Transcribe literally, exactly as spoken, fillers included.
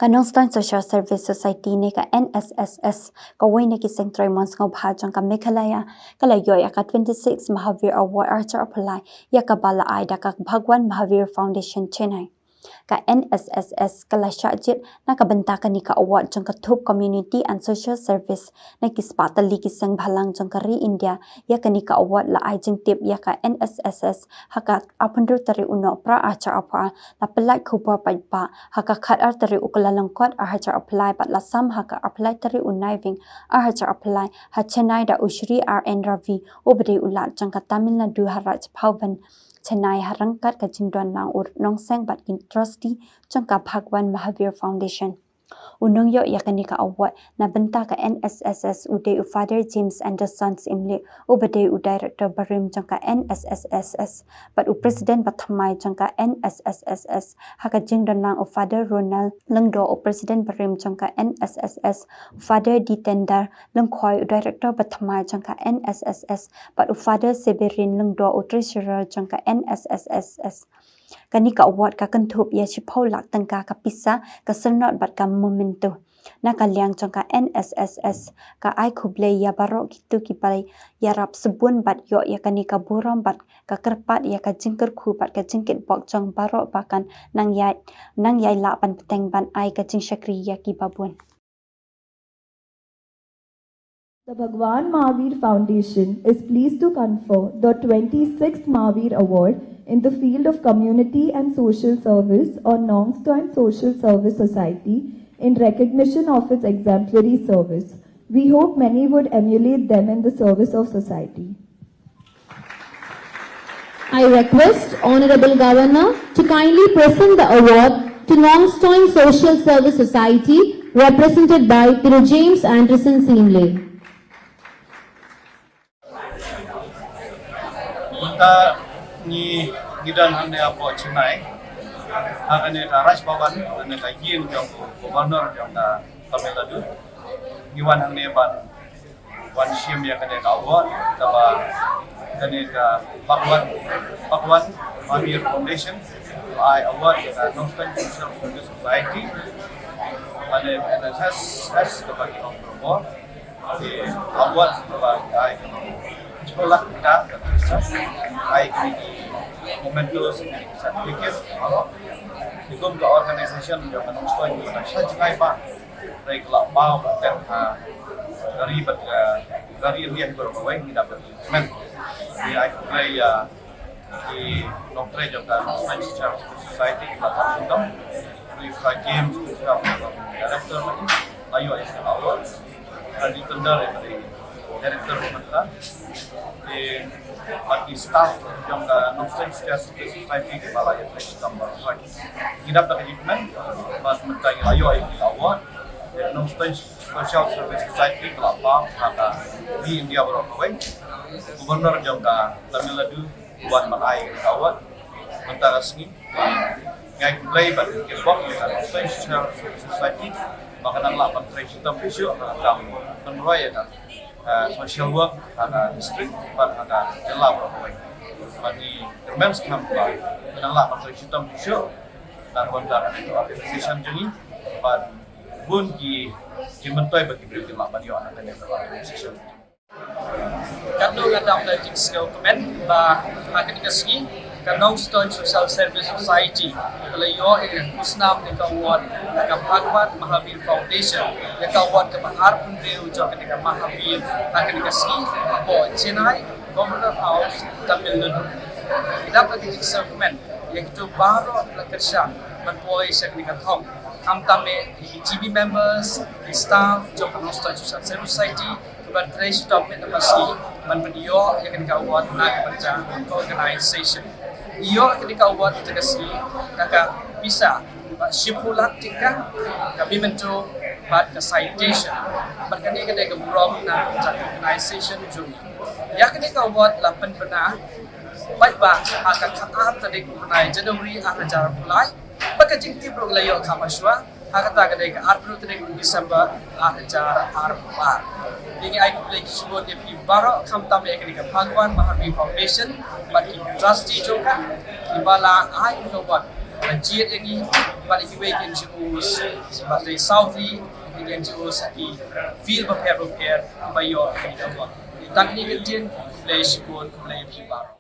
Ka Nongstoiñ Social Service Society ne ka N S S S, kawei na ki seng trei mon sngewbha jong ka Meghalaya, ka la ïoh ïa ka twenty-six Mahavir Award arhajar arphew lai, ïa kaba la ai da ka Bhagwan Mahavir Foundation Chennai. Ka N S S S ka la shah jied na ka bynta kane ka award jong ka thup Community and Social Service na ki spah tylli ki seng bhalang jong ka ri India. Ïa kane ka award la ai jingtip ïa ka N S S S ha ka arphew hynriew tarik u Nohprah arhajar arphew ar, la pyllait khubor paidbah ha ka khatar tarik u Kyllalyngkot arhajar arphew lai bad la sam ha ka arphew lai tarik u Naiwieng arhajar arphew lai ha Chennai da u Shri R N Ravi, uba dei u Lat jong ka Tamil Nadu, ha Raj Bhavan Chennai, ha ryngkat ka jingdon lang u nongseng bad ki trustee jong ka Bhagwan Mahavir Foundation. U nongïoh ïa kane ka award na bynta ka N S S S u dei u Father James Anderson Syiemlieh, uba dei u Director barim jong ka N S S S S bad u President bathymmai jong ka N S S S S. Ha ka jingdon lang u Father Ronald Lyngdoh, u President barim jong ka N S S S, u Father Ditendar Lyngkhoi, u Director bathymmai jong ka N S S S, bad u Father Severin Lyngdoh, u Treasurer jong ka N S S S S. Kane ka award ka kynthup ïa shiphew lak tyngka ka pisa, ka syrnod bad ka memento. Na ka liang jong ka N S S S, ka ai khublei ïa baroh kito kiba ïarap sbun bad ïoh ïa kane ka burom bad ka kyrpad ïa ka jingkyrkhu bad ka jingkitbok jong baroh ba kan nang ïai, nang ïai lah ban bteng ban ai ka jingshakri ïa kiba bun. The Bhagwan Mahavir Foundation is pleased to confer the twenty-sixth Mahavir Award in the field of community and social service on Nongstoiñ Social Service Society in recognition of its exemplary service. We hope many would emulate them in the service of society. I request Honorable Governor to kindly present the award to Nongstoiñ Social Service Society, represented by Tru James Anderson Syiemlieh. Mynta ngi, ngi don hangne hapoh Chennai, hangne ka Raj Bhavan, hangne ka ïing jong u Governor jong ka Tamil Nadu. Ngi wan hangne ban wan shim ïa kane ka award kaba kane ka Bhagwan, Bhagwan Mahavir Foundation ai award ïa ka Nongstoiñ Social Service Society. Mane N S S S kaba ki ong promo. Ki award kaba ai kaba sekolah kita ka bisa ai ki mementos, ki certificate, alo. Ki kum ka organization jong ka Nongstoiñ kita sha jngai ba. Hynrei ka la paw ka tep ha ka ri bad ka, ka ri India hi baroh kawei ngi dap da ka jingkmen. Ngi ai khublei ïa ki nongtrei jong ka Nongstoiñ Social Society ki ba tam shu tam. Ngi ka James Bishop, director lagi. Ayo ïa ka award. Ka di tender ïa ka di director mynta. Ki, bad ki staff jong ka Nongstoiñ Social Society ki ba la ïa trei shu tam baroh kawei. Ngi dap da ka jingkmen bad mynta ngi la ïoh ïa ki award. Nongstoiñ Social Service Society ka la paw ha ka ri India baroh kawei. Governor jong ka Tamil Nadu wan ban ai ka award. Mynta ka sngi ngi ai khublei bad kitbok ïa ka Nongstoiñ Social Service Society ba ka nang lah ban trei shitom phi shuh ha ka kam pynroi ïa ka, eh, social work ha ka district bad ha ka jylla baroh kawei. Bad ngi kyrmen skhem ba ka nang lah ban trei shitom phi shuh na ka bynta kane ka organization jong ngi bad bun ki, ki myntoi ba ki briew kin lah ban ïoh na kane ka organization. Katno nga dap da jingsngew kmen ba ha kane ka sngi ka Nongstoiñ Social Service Society ka la ïoh ïa ka khusnam ne ka award na ka Bhagwan Mahavir Foundation, ïa ka award kaba arphew hynriew jong kane ka Mahavir ha kane ka sngi hapoh Chennai, Governor House, Tamil Nadu. Ngi dap da ka jingsngew kmen ïa kito baroh la kyrshan ban poi sha kane ka thong. Khamtam eh ki G B members, ki staff jong ka Nongstoiñ Social Service Society, kiba trei shitom miet na ka sngi ban pynïoh ïa kane ka award na ka bynta ka organization. Ïoh ïa kane ka award kata ka sngi da ka pisa ba shiphew lak tyngka, ka memento bad ka citation. Bad kane ka dei ka burom na ka bynta ka organization jong ngi. Ïa kane ka award la pynbna paidbah ha ka khatar tarik u bnai January arhajar arphew lai. Bad ka jingtip ruh la ïoh kham hashwa ha kata ka dei ka arphew tarik December arhajar arphew ar. Ngi ai khublei shibun ïa phi baroh khamtam ïa kane ka Bhagwan Mahavir Foundation bad ki trustee jong ka kiba la ai ka award Jied ïa ngi bad ïa kiwei ki N G Os, bad dei South East, ki N G Os ha ki field bapher bapher ba ïoh ki dawai. Tang kine ki ktien, khublei shibun, khublei ïa phi baroh.